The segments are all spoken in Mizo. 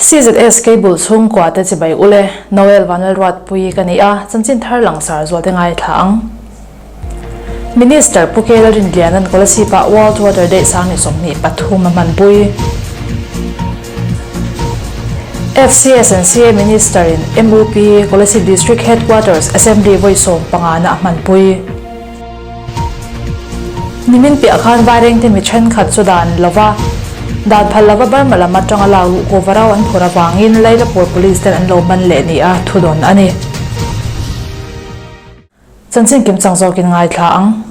CZS Cable chhungkua te chibai ule, Noel Vanlalruatpuii ka ni a, chanchin thar langsar zual te ngaithla ang. Minister Pu Kela Rinliana'n Kolasib-ah World Water Day 2023 a hmanpui. FCS and CA Minister-in MUP Kolasib District Headquarters Assembly vawi sawmpangana a hmanpui. Nimin piah khan Vairengte mi thenkhat chu dan lova dan phal lova Burma lam atanga lak luh Kovarau an phur avangin Lailapur Police ten an lo man leh nia thudawn a ni. Chanchin kimchang zawkin ngaithla ang.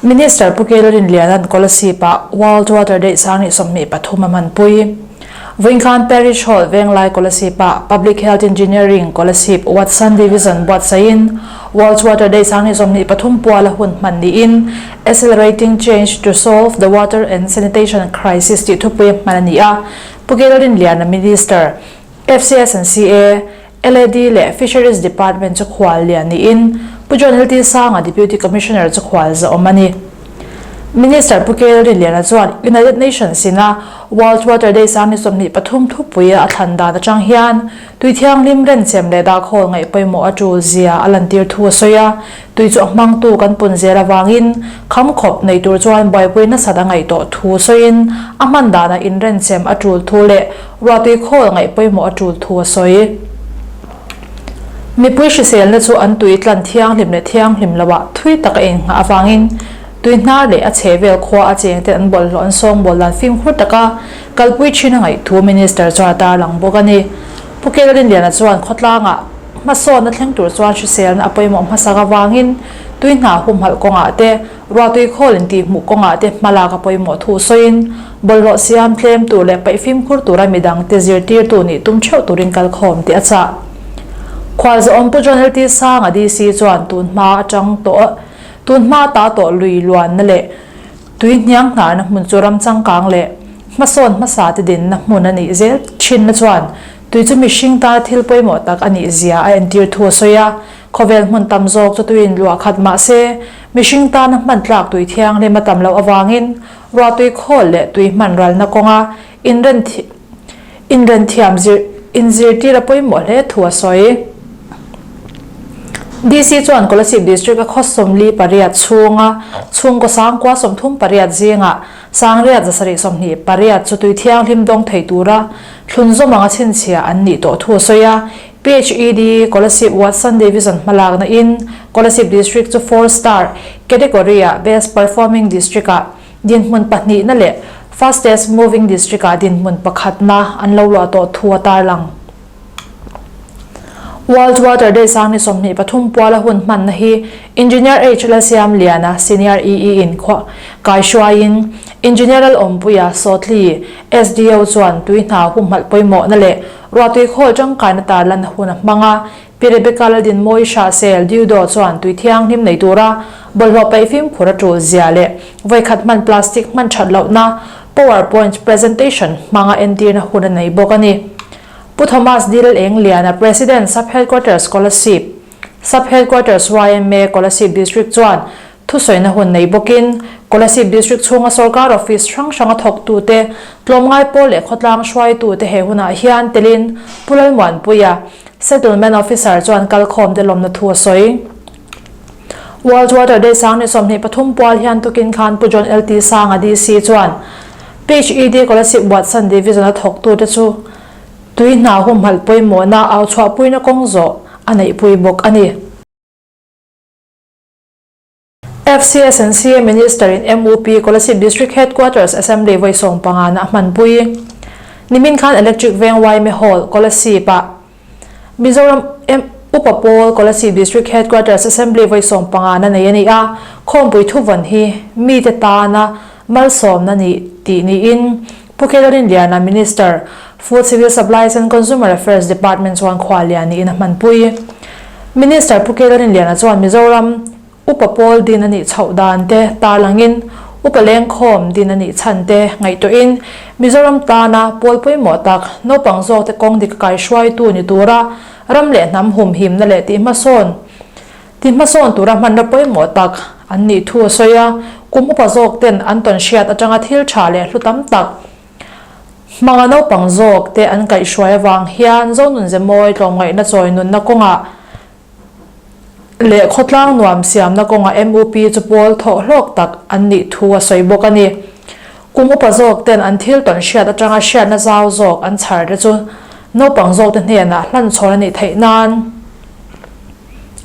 Minister Pu Kela Rinliana'n Kolasib-ah World Water Day 2023 a hmanpui. Vawinkhan Parish Hall Venglai Kolasib-ah Public Health Engineering Kolasib Watson Division buatsaihin World Water Day 2023 puala hun hman niin Accelerating Change to Solve the Water and Sanitation Crisis tih thupui a hman a ni a. Pu Kela Rinliana Minister, FCS and CA, LAD leh Fisheries Department chu khual lian niin Pu John LT Sanga Deputy Commissioner chu khual zahawm a ni. Minister Pu K Rinliana chuan United Nations ina World Water Day 2023 thupui a thlan dan atang hian tui thianghlim renchem leh dahkhawl ngaih pawimawh a tul zia a lantir thu a sawi a, tui chu a hmangtu kan pun zel avangin kham khawp nei tur chuan buaipui nasat a ngaih tawh thu sawiin a hman danah inrenchem a tul thu leh Ruahtui khawl ngaih pawimawh a tul thu a sawi. Mipui hriselna chu an tui tlan thianghlim leh thianghlim loah thui tak a innghah avangin tui hnar leh a chhe vel khua a chengte an bawlhhlawh an sawngbawl dan fimkhur taka kalpui thin a ngaih thu Minister chuan a tarlang bawk a ni. Pu Kela Rinliana chuan khawtlangah hmasawnna thleng tur chuan hriselna a pawimawh hmasak avangin tui hna humhalh kawngah te Ruahtui khawl intihhmuh kawngah te hmalak a pawimawh thu sawiin, bawlhhlawh siam tlem tur leh paih fimkhur tura midangte zirtirtu nih tum theuh turin kalkhawm tih a chah. Khualzawm Pu John LT Sanga DC chuan tun hma atang tawh tun hma ta tawh lui luanna leh tui hniang hnarna hmun chu ram changkang leh hmasawn hmasa te dinna hmun a nih zel thinna chuan tui chu mihring tana thil pawimawh tak a nih zia a entir thu a sawi a. Khawvel hmun tam zawk chu tuiin luah khat mah se, mihring tana hman tlak tui thianghlim a tam loh avangin ruahtui khawl leh tui hman ralna kawnga inren thiam inzirtir a pawimawh hle thu a sawi. DC chuan Kolasib District-a khaw 48 chhunga chhungkaw sangkua 38 zingah 728 chu tui thianghlim dawng thei tura thlunzawm anga chhinchhiah an nih tawh thu a sawi a. PHED, Kolasib Watson Division hmalakna in Kolasib District chu Four Star category ah Best Performing District ah dinhmun pahnihna leh Fastest Moving District ah dinhmun pakhatna an lo luah tawh thu a tarlang. World Water Day 2023 puala hun hmanna hi Engineer H Lalsiamliana, Senior EE in kai hruaiin Engineer Lalawmpuia Sawtli, SDO chuan tui hna humhalh pawimawhna leh Ruahtui khawl tangkaina tarlan hun a hmang a, Pi Rebecca Laldinmawii Hrahsel Diudo chuan tui thianghlim nei tura bawlhhlawh paih fimkhur a tul zia leh vawikhat hman plastic hman that lohna power point presentation hmanga entirna hun a nei bawk a ni. Pu Thomas Dil Engliana President Sub Headquarters Kolasib Sub Headquarters yma Kolasib District chuan Thusawiina hun nei bawkin, Kolasib District chhunga sorkar office hrang hranga thawktute, tlawmngai pawl leh khawtlang hruaitute he hunah hian telin Pu Lalmuanpuia, Settlement Officer chuan kalkhawmte lawmna thu a sawi. World Water Day 2023 pual hian tukin khan Pu John LT Sanga DC chuan PHED Kolasib Watson Division-a thawktute chu tui hna humhalh pawimawhna au chhuahpuina kawng zawh a neihpui bawk a ni. FCS and CA Minister in MUP Kolasib District Headquarters Assembly vawi sawmpangana a hmanpui. Nimin khan Electric Veng yma Hall, Kolasib ah Mizoram Upa Pawl Kolasib District Headquarters Assembly vawi sawmpangana nei a ni a, khawmpui thuvawn hi mite tana malsawmna ni tih niin Pu Khelawrin Liana Minister, Food Civil Supplies and Consumer Affairs Department chuan khua lian niin a hmanpui. Minister Pu Khelawrin Liana chuan Mizoram Upa Pawl din a nih chhoh dan te tarlangin Upa Lengkhawm din a nih chhan te ngaihtuahin Mizoram tana pawl pawimawh tak naupang zawkte kawng dik kaihruaitu ni tura ram leh hnam humhimna leh tihhmasawn Ti hmasawn tura hmanra pawimawh tak an nih thu a sawi a, kum upa zawk ten an tawn hriat atanga thil tha leh hlu tam tak Hmanga naupang zawk te an kaihhruai avang hian Zonunze mawi tlawmngaihna chawi nunna kawngah leh khawtlang nuam siamna kawngah MUP chu pawl thawh hlawk tak an nih thu a sawi bawk a ni. Kum upa zawk ten an thil tawn hriat atanga hriatna zau zawk an chhar te chu naupang zawk te hnenah hlanchhawn a nih theih nan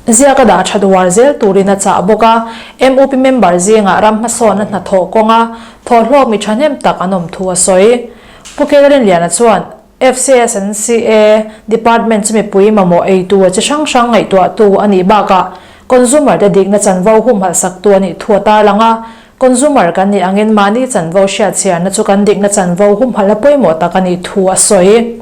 ziak a dah that uar zel turin a chah bawk a. MUP member zingah ram hmasawnna hnathawh kawnga thawhhlawk mi thahnem tak an awm thu a sawi. Pu Kelarinliana chuan FCSNCA Department chu mipui mamawh eitu a chi hrang hrang ngaihtuahtu a nih bakah consumer te dikna chanvo humhalh saktu a nih thu a tarlang a. Consumer kan nih angin mahni chanvo hriatchhiarna chu kan dikna chanvo humhalhna pawimawh tak a nih thu a sawi.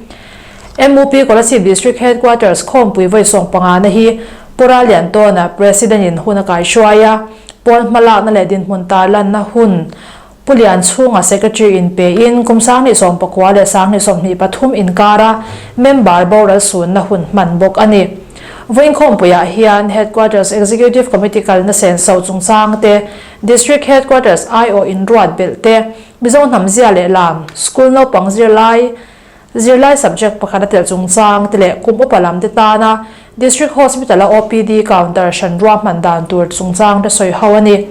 MUP Kolasib District Headquarters khawmpui vawi sawmpangana hi Pu Raliantawna President in hun a kaihruai a, pawl hmalakna leh dinhmun tarlanna hun Pu Lianchhunga Secretary in pein kum 2019 leh 2023 inkara member boral sunna hun hman bawk a ni. Vawiin khawmpuiah hian Headquarters Executive Committee kalna senso chungchang te, District Headquarters aiawh inruat belh te, Mizo hnam zia leh lam, school naupang zirlai, Zirlai subject pakhat a telh chungchang te leh kum upa lam te tana District Hospital-a OPD counter hran ruahman dan tur chungchang te sawi ho a ni.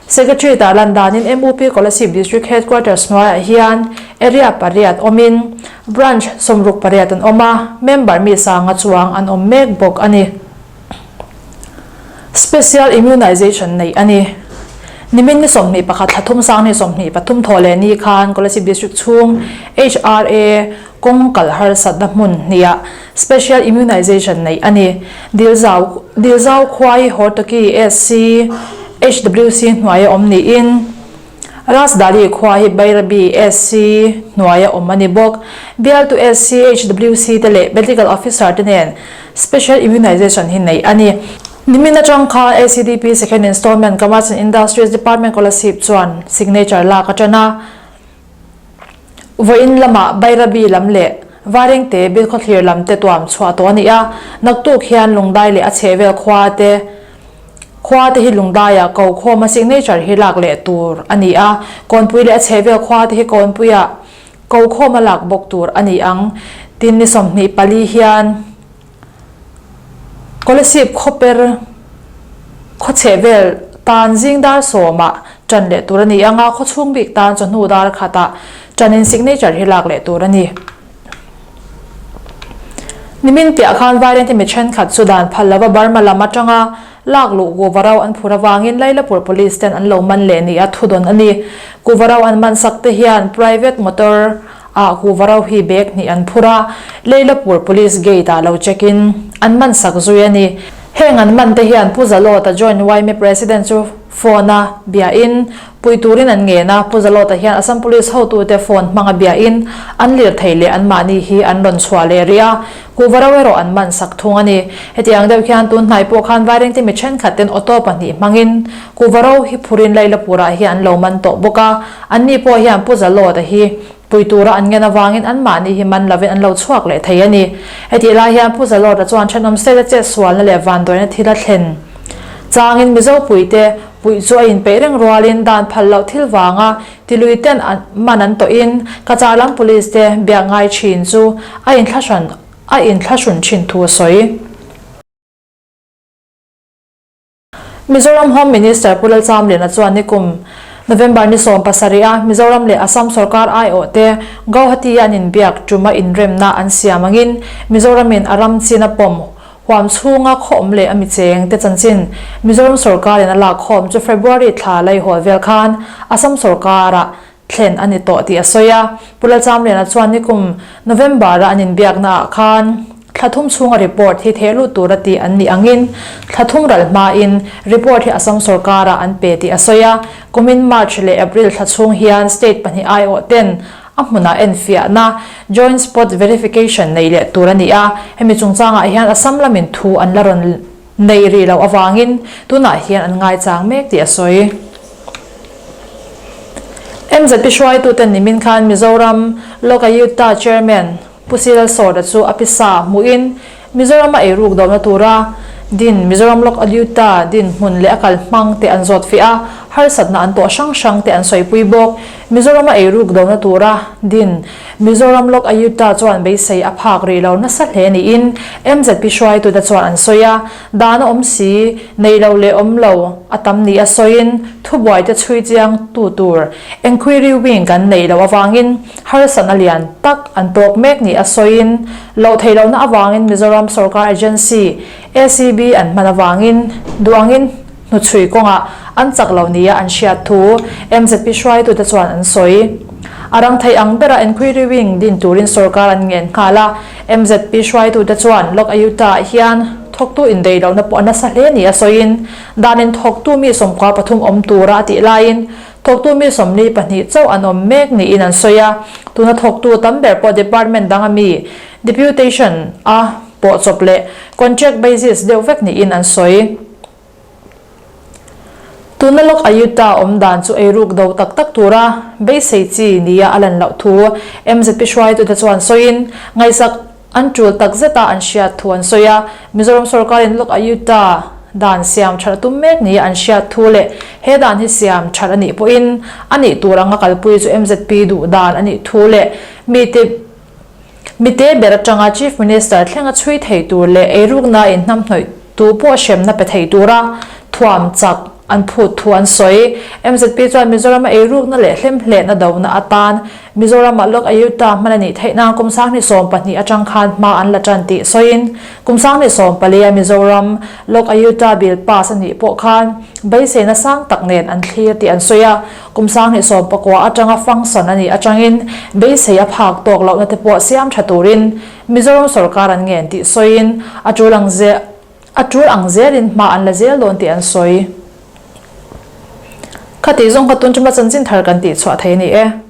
Secretary tarlan danin MUP Kolasib District Headquarters hnuaiah hian area pariat awmin Branch 68 an awm a, member mi sanga chuang an awm mek bawk a ni. Special Immunization neih a ni. Nimin ni 21 thla thum sang ni 23 thaw leh ni khan Kolasib District chhung HRA kawng kal harsatna hmun hniah Special Immunization neih a ni. Dilzau Dilzau khua hi Hortoki SC HWC hnuaia awm niin Rasdali khua hi Bairabi SC hnuaia awm a ni bawk. Bialtu SC HWC te leh Medical Officer te nen Special Immunization hi neih a ni. Nimin atang khan ACDP Second Installment Commerce and Industries Department Kolasib chuan signature lak a tan a. Vawiin lamah Bairabi lam leh Vairengte Bilkhawthlir lam te tuam chhuah tawh a ni a. Naktuk hian Lungdai leh a chhehvel khua te khua te hi Lungdaiah ko khawma signature hi lak leh tur a ni a. Kawnpui leh a chhehvel khua te hi Kawnpuiah Ko khawm a lak bawk tur a ni ang. Tin ni 24 hian Kolasib khawper khawchheh vel tan zing dar sawmah ṭan leh tur a ni ang a, khawchhung bik tan chawhnu dar khatah ṭanin signature hi lak leh tur a ni. Nimin piah khan Vairengte mi ṭhenkhat chu dan phal lova Burma lam aṭanga Lak luh Kuvarau an phur avangin Lailapur Police ten an lo man leh nia thudawn a ni. Kuvarau an man sak te hian private motor ah Kuvarau hi bag hnih an phur a, Lailapur Police gate ah lo check in an man sak zui a ni. Heng an man te hian Pu Zalawta Joint yma President chu phone a bia in pui turin an ngen a, Pu Zalawta hian Assam Police hotute phone hmang a bia in an lirthei leh anmahni hi an rawn chhuah leh rih a, Kuhva ro erawh an man sak thung a ni. Hetiang deuh khian tun hnai pawh khan Vairengte mi thenkhat ten auto pahnih hmangin kuhva ro hi phurin Lailapurah hian an lo man tawh bawk a, anni pawh hian Pu Zalawta hi pui tura an ngen avangin anmahni hi man lovin an lo chhuak leh thei a ni. Hetih lai hian Pu Zalawta chuan thenawm state a chetsualna leh vanduaina thil a thlen changin Mizo puite puih chu a inpeih reng rualin dan phal loh thil vanga Tilui ten an man an tawhin Kachar lam police te biak ngai thin chu a inthlahran a inthlahrun thin thu a sawi. Mizoram Home Minister Pu Lalchamliana chuan nikum November ni 17 a Mizoram leh Assam sorkar aiawh te Guwahati a an inbiak tuma inremna an siam angin Mizoramin a ram chin a pawm Huam chhunga khawm leh a mi cheng te chanchin Mizoram sorkarin a lak khawm chu February thla laihawl vel khan Assam sorkarah thlen a ni tawh tih a sawi a. Pu Lalchamliana chuan nikum November-a an inbiaknaah khan thla thum chhunga report hi theh lut tura tih an nih angin thla thum ral hmain report hi Assam sorkarah an pe tih a sawi a. Kumin March leh April thla chhung hian state pahnih aiawh ten A hmunah enfiahna, Joint Spot Verification, nei leh tur a ni a, hemi chungchangah hian Assam lamin thu an la rawn nei rih loh avangin tunah hian an ngaichang mek tih a sawi. MZP hruaituten nimin khan Mizoram Lokayukta Chairman Pu Cyril Sawta chu a pisa hmuhin Mizorama eiruk dohna tura Din, Mizoram Lok Alyuta dinhmun leh a kal hmang te an zawt fiah a, harsatna an tawh hrang hrang te an sawipui bawk. Mizorama eiruk dona tura din, Mizoram Lok Ayuta chuan beisei a phak rih lo nasa hle niin MZP hruaitute chuan an sawi a, dan a awm si, nei lo leh awm lo a tam ni a sawiin thubuaite chhui chiang tu tur Enquiry Wing kan neih loh avangin harsatna lian tak an tawk mek ni a sawiin loh theih lohna avangin Mizoram Sorkar Agency, ACB, an hman avangin duangin hnuchhui kawngah an chak lo nia an hriat thu MZP hruaitute chuan an sawi. A rang theih ang bera Enquiry Wing din turin sorkar an ngen nghal a, MZP hruaitute chuan Lok Ayuta-ah hian thawktu indeih lohna pawh a nasa hle nia sawiin danin thawktu mi 13 awm tura a tih laiin thawktu mi 42 chauh an awm mek niin an sawi a, tuna thawktu tam ber pawh department danga mi deputation a pawh chawp leh contract basis deuh vek niin an sawi. Tuna Lok Ayuta awm dan chu eiruk do tak tak tura beisei chi nia a lan loh thu MZP hruaitute chuan sawiin ngaihsak an tul tak zeta an hriat thu an sawi a. Mizoram sorkarin Lok Ayuta dan siam that a tum mek nia an hriat thu leh he dan hi siam that a nih pawhin a nih tur anga kalpui chu MZP duh dan a nih thu leh mite Mite ber atanga Chief Minister thlenga chhui thei tur leh eirukna inhnamhnawih tu pawh hremna pe thei tura thuam chak an phut thu an sawi. MZP chuan Mizorama eirukna leh hlemhlehna dona atan Mizorama Lok Ayukta hman a nih theih nan kum 2012 atang khan hma an la tan tih sawiin kum 2014 a Mizoram Lok Ayukta Bill pass a nih pawh khan beiseina sang tak nen an thlir tih an sawi a. Kum 2019 atanga function a nih atangin beisei a phak tawk lohna te pawh siam tha turin Mizoram sorkar an ngen tih sawiin a tul ang zel a tul ang zelin hma an la zel dawn tih an sawi. Khatih zawng kha tun tuma chanchin thar kan tih chhuah thei a ni e.